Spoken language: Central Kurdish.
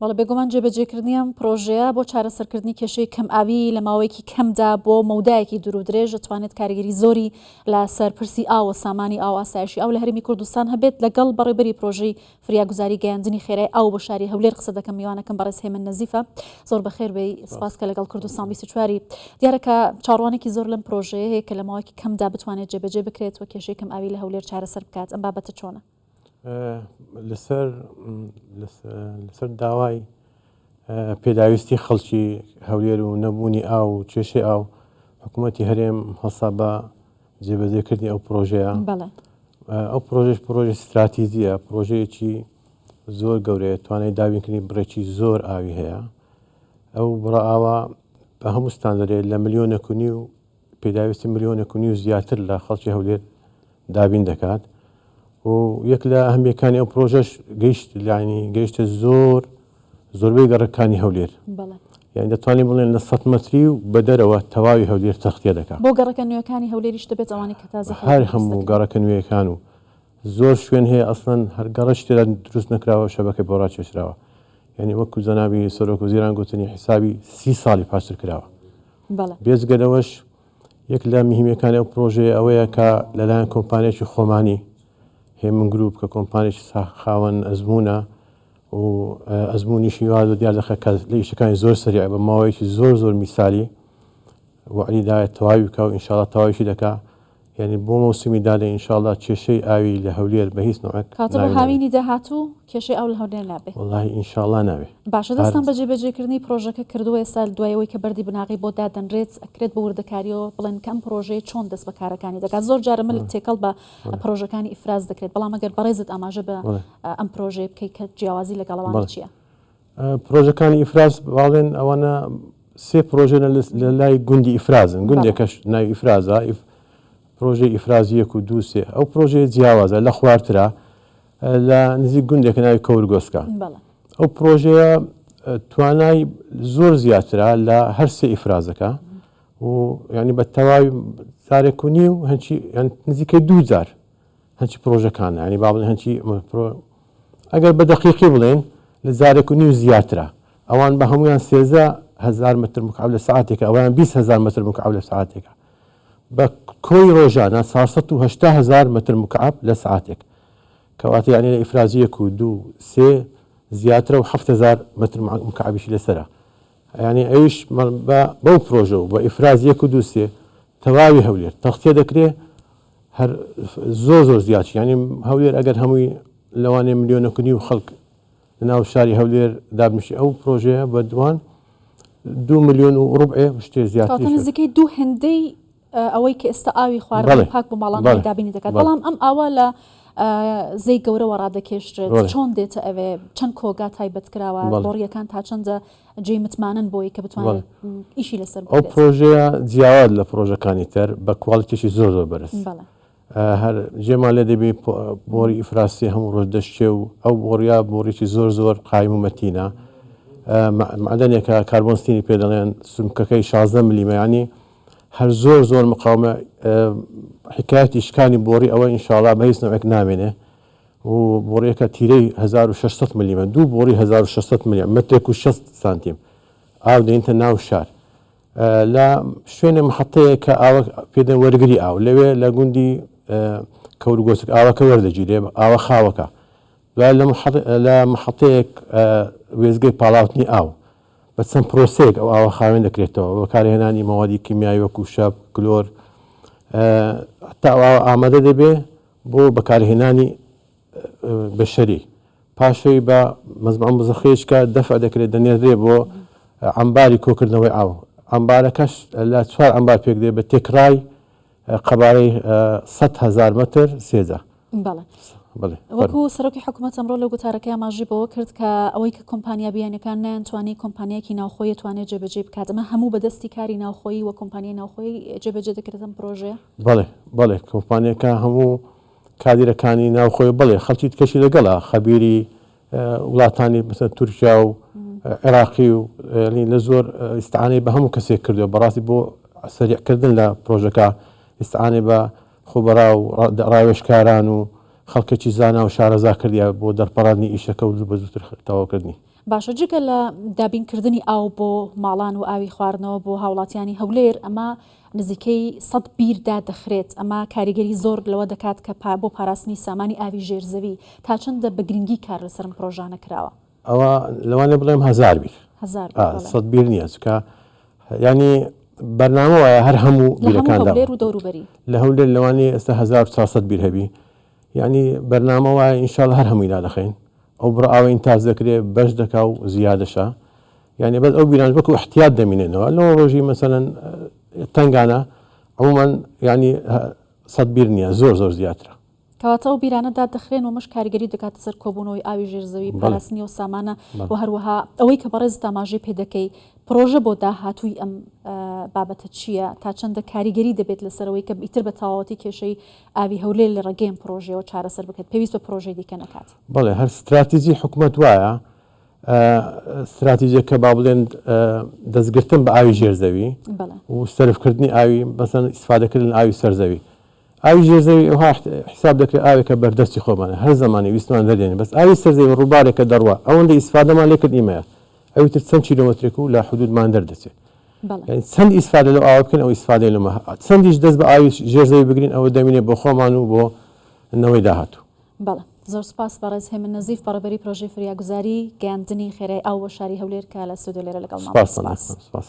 بەڵێ بێگومان جێبەجێکردنی ئەم پرۆژەیە بۆ چارەسەرکردنی کێشەی کەمئاوی لە ماوەیەکی کەمدا بۆ مەودایەکی دوور و درێژ دەتوانێت کاریگەری زۆری لە سەر پرسی ئاو و سامانی ئاو و ئاسایشی ئاو لە هەرێمی کوردستان هەبێت لەگەڵ بەڕێوبەری پرۆژەی فریاگوزاری گەیاندنی خێرای ئاو بۆ شاری هەولێر قسە دەکەم میوانەکەم بەڕێز هێمن نەزیفە زۆر بەخێر بێی سپاس کە لەگەڵ کوردستان 24 دیارە کە چاوەڕوانێکی زۆر لەم پرۆژەیە هەیە کە لە ماوەیەکی کەمدا بتوانێت جێبەجێ بکرێت و کێشەی کەم ئاوی لە هەولێر چارەسەر بکات ئەم بابەتە چۆنە؟ لەسەر لەسەر داوای پێداویستی خەڵکی هەولێر و نەبوونی ئاو و کێشەی ئاو حکوومەتی هەرێم هەڵسا بە جێبەجێکردنی ئەو پرۆژەیە ئەو پرۆژەش پرۆژە ستراتیزیە پرۆژەیەکی زۆر گەورەیە توانای دابینکردنی بڕێکی زۆر ئاوی هەیە ئەو بڕە ئاوە بە هەموو ستاندەرێ لە ملیۆنێک و نیو پێداویستی ملیۆنێک و نیو زیاتر لە خەڵکی هەولێر دابین دەکات و یەک لە ئەهمیەکانی ئەو پرۆژەش گەیشت لانی گەیشتە زۆر زۆربەی گەڕەکانی هەولێر یان دەتوانین بڵێن لە 100 مەتری و بەدەرەوە تەواوی هەولێر تەختیە دەکات بۆ گەڕەکە نوێەکانی هەولێریش دەبێت ئەوانەی کە تازە هەر هەموو گەڕەکە نوێیەکان و زۆر شوێن هەیە ئەسڵەن هەر گەڕەش تێدا دروست نەکراوە شەبەکەی بۆ ڕاکێشراوە یعنی وەکو جەنابی سەرۆک وەزیران گوتنی حیسابی سی ساڵی پاشتر کراوە بێجگە لەوەش یەک لە مهمیەکانی ئەو پرۆژەیە ئەوەیە کە لەلایەن کۆمپانیەکی خۆمانی هێمن گروپ کە کۆمپانیی خاوەن ئەزمونە و ئەزمونیشی وا دیار دەخە کە لە ئیشەکانی زۆر سەریع بە ماوەیەکی زۆر زۆر میسالی وەعدی دایە تەواوی بکا و ئینشاڵا تەواویشی دەکا یعنی بۆ مەوسمی دادێ ئینشاڵا کێشەی ئاوی لە هەولێر بە هیچ نوعێک کاتە بۆ هاوینی داهاتوو کێشەی ئاو لە هەولێر نابێ؟ وەڵاهی ئینشاڵا نابێ. باشە دەستان بە جێبەجێکردنی پرۆژەکە کردووە ئێستا دوای ئەوەی کە بەردی بناغەی بۆ دادەنرێت ئەکرێت بە وردەکاریەوە بڵێن کە ئەم پرۆژەیە چۆن دەست بە کارەکانی دەکات زۆر جارە مل تێکەڵ بە پرۆژەکانی ئیفراز دەکرێت بەڵام ئەگەر بەڕێزت ئاماژە بە ئەم پرۆژەیە بکەیت کە جیاوازی لەگەڵ ئەوانە چییە؟ پرۆژەکانی ئیفراز باڵێن ئەوانە سێ پرۆژە لە لای گوندی ئیفرازن گوندێکەش ناوی ئیفرازە پرۆژەی ئیفراز یەک و دوو سێ ئەو پرۆژەیە جیاوازە لە خوارترە لە نزیک گوندێکە ناوی کەورگۆسکە ئەو پرۆژەیە توانای زۆر زیاترە لە هەر سێ ئیفرازەکە و ینی بە تەواوی جارێک و نیو هەنچی نزیکەی دوو جار هەنچی پرۆژەکانە یانی با بڵێن هەنچی ئەگەر بە دەقیقی بڵێن لە جارێک و نیو زیاترە ئەوان بە هەمویان 13 هزار متر مکعب لە ساعتێکە ئەویان 20 هزار متر مکعب لە ساعتێکە بە کۆی ڕۆژانە 480 هزار متر مکعب لە ساعتێک کەواتە یعنی لە ئیفرازی یەک و دوو سێ زیاترە و 7000 متر مکعبیشی لەسەرە یعنی ئەویش بەو پرۆژە و بە ئیفراز یەک و دوو سێ تەواوی هەولێر تەختیە دەکرێ هەر زۆر زۆر زیاد یانی هەولێر ئەگەر هەمووی لەوانەیە ملیۆنەک و نیو خەڵک لەناو شاری هەولێر دابنیشی ئەو پرۆژەیە بە دوان دو ملیۆن و ڕبعێ شتێ زیاتر کەواتە نزیکەی دوو هێندەی ئەوەی کە ئێستا ئاوی خواردنەوەی پاک بۆ ماڵان هەیە دابینی دەکات بەڵام ئەم ئاوە لە زێی گەورەوە ڕادەکێشرێت چۆن دێتە ئەوێ چەند کۆگا تایبەت کراوە بۆڕیەکان تا چەندە جێی متمانەن بۆی کە بتوانێت ئیشی لەسەر ئەو پرۆژەیە جیاواز لە پرۆژەکانی تر بە کوالیتێکی زۆر زۆر بەرز هەر جێمان لێ دەبی بۆری ئیفراسی هەموو ڕۆژ دەشتێ و ئەو بۆڕیا بۆڕێکی زۆر زۆر قایم و مەتینە معدەنێکە carbon steel ی پێ دەڵێن سمکەکەی 16 ملیمە ینی هەر زۆر زۆر مقاومە حکایەتی شکانی بۆڕی ئەوە ئینشاڵا بە هیچ نەوەک نامێنێ و بۆڕیەکە تیرەی 1600 ملیمە دوو بۆڕی 1600 ملیم مەترێک و 60 سانتیم ئاو دێنتە ناو شار لە شوێنێ محەتەیە کە ئاوە پێدەن وەرگری ئاو لەوێ لە گوندی کەورگۆسک ئاوەکە وەردەگیرێ ئاوە خاوەکە دوای لە محەتەیەک وێزگەی پاڵاوتنی ئاو بە چەند پرۆسەیەک ئەو ئاوە خاوێن دەکرێتەوە بەکارهێنانی مەوادی کیمیایی وەکو شەپ کلۆر تا ئەو ئاوە ئامادە دەبێ بۆ بەکارهێنانی بەشەری پاشەی بە مەزمە مزەخەیەکە دەفع دەکرێت دەنێردرێ بۆ عەمباری کۆکردنەوەی ئاو عەمبارەکەش لە چوار عەمبار پێک دێ بە تێکڕای قەبارەی 100 هەزار مەتر سێجا. بەڵێ. بەڵێ. وەکو سەرۆکی حکوومەت ئەمڕۆ لەو گوتارەکەی ئاماژەی بەوە کرد کە ئەوەی کە کۆمپانیا بیانیەکان نەیانتوانی کۆمپانیایەکی ناوخۆیی توانێت جێبەجێی بکات ئەمە هەموو بەدەستی کاری ناوخۆیی و کۆمپانیای ناوخۆیی جێبەجێ دەکرێت ئەم پرۆژەیە؟ بەڵێ بەڵێ کۆمپانیەکە هەموو کادیرەکانی ناوخۆی بەڵێ خەڵکی دیکەشی لەگەڵە خەبیری وڵاتانی مثلا تورکیا و عێراقی و لە زۆر ئیستعانەی بە هەموو کەسێک کردووە بەڕاستی بۆ سەریعکردن لە پرۆژەکە ئیستعانەی بە خوبەرا و ڕاوێژکاران و خەڵکێکی زانا و شارەزا کردیە بۆ دەرپەڕاندنی ئیشەکە و زوو بە زووتر تەواوکردنی. باشە جگە لە دابینکردنی ئاو بۆ ماڵان و ئاوی خواردنەوە بۆ هاوڵاتیانی هەولێر ئەمە نزیکەی سەد بیر دادەخرێت ئەمە کاریگەری زۆر لەوە دەکات کە بۆ پاراستنی سامانی ئاوی ژێر زەوی تا چەندە بە گرنگی کار لەسەر ئەم پرۆژانە کراوە؟ ئەوە لەوانەیە بڵێم هەزار بیر. هەزار بیر بەڵێ. سەد بیر نییە چونکە یانی بەرنامە وایە هەر هەموو لە هەموو بیرەکان هەولێر و دەوروبەری. لە هەولێر لەوانەیە ئێستا 1400 بیر هەبی یانی بەرنامە وایە ئینشاڵڵا هەر هەمووی دادەخەین ئەو بڕە ئاوە ئینتاج دەکرێ بەش دەکا و زیادەشە یانی بەس ئەو بیرانش وەکو احتیاط دەمینێنەوە لەوە ڕۆژی مەسەلەن تەنگانە عموما یانی سەد بیر نییە زۆر زۆر زیاترە. کەواتە ئەو بیرانە دادەخرێن و ئەمەش کاریگەری دەکاتە سەر کۆبوونەوەی ئاوی ژێر زەوی، پاراستنی ئەو سامانە و هەروەها ئەوەی کە بەڕێزت ئاماژەی پێ دەکەی پڕۆژە بۆ داهاتووی ئەم بابەتە چییە؟ تا چەندە کاریگەری دەبێت لەسەر ئەوەی کە ئیتر بە تەواوەتی کێشەی ئاوی هەولێر لە ڕێگەی ئەم پڕۆژەیەوە چارەسەر بکرێت، پێویست بە پڕۆژەی دیکە نەکات؟ بەڵێ هەر ستراتیجی حکومەت وایە، ستراتیجێک کە با بڵێن دەستگرتن بە ئاوی ژێر زەوی و سەرفکردنی ئاوی مەسەلەن ئیسفادەکردن لە ئاوی سەر زەوی. ئاوی ژێر زەوی ئەوها حیساب دەکرێت ئاوێکە بەردەستی خۆمانە هەر زەمانی ویستمان دەردێنین بەس ئاوی سەر زەوی ڕووبارێکە دەڕوا ئەوەندە ئیسفادەمان لێ کرد ئیمەیە ئەوی تر چەند کیلۆمەترێک و لە حدودمان دەردەچێت یعنی چەند ئیسفادە لەو ئاوە بکەین ئەو ئیسفادەی لەمە چەندیش دەست بە ئاوی ژێر زەوی بگرین ئەوە دەمینێ بۆ خۆمان و بۆ نەوەی داهاتوو. بەڵێ زۆر سوپاس بەڕێز هێمن نەزیف بەڕێوبەری پرۆژەی فریاگوزاری گەیاندنی خێرای ئاو بۆ شاری هەولێر کە لە ستۆدیۆ لێرە لەگەڵمان بوو. سوپاس. سوپاس.